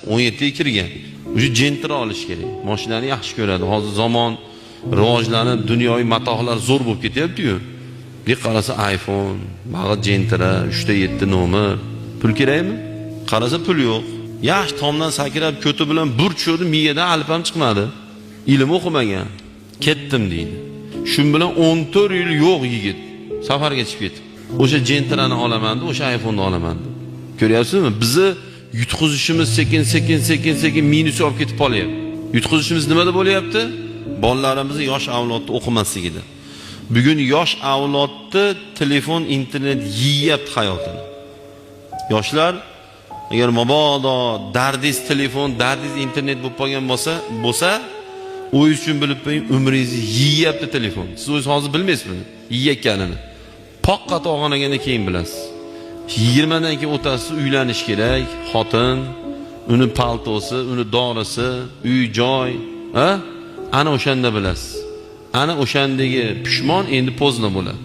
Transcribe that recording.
17 ga kirgan. Уже Gentra olish kerak. Mashinani yaxshi ko'radi. Hozir zamon rivojlanib, dunyoviy matohlar zo'r bo'lib ketyapti-yu. Bir qarasa iPhone, bag'i Gentra, 3 ta 7 nomer. Pul kerakmi? Qarasa pul yo'q. Yaxshi tomdan sakrab ko'ti bilan bir tushirdi, miyadan alif ham chiqmadi. Ilm o'qimagan. Ketdim deydi. Shun bilan 14 yil yo'q yigit. Safarga chiqib ketib. O'sha Gentrani olaman deb, o'sha iPhone'ni olaman deb. Ko'ryapsizmi? Bizni yutqizishimiz sekin sekin sekin sekin minusga olib ketib qolyapti. Yutqizishimiz nimada bo'lyapti? Bolalarimizni, yosh avlodni o'qimasligida. Bugun yosh avlodni telefon, internet yeyapti hayotini. Yoshlar, agar mabodo dardingiz telefon, dardingiz internet bo'lib qolgan bo'lsa, o'zingiz uchun bilib qo'ying, umringizni yeyapti telefon. Siz o'zingiz hozir bilmaysiz buni yeyotganini. Poqqa tog'onagandan keyin bilasiz. 20 dan keyin o'tasiz, uylanish kerak, xotin, uni paltosi, uni dorisi, uy joy, ha? Ana o'shanda bilasiz. Ana o'shandagi pushmon endi поздно bo'ladi.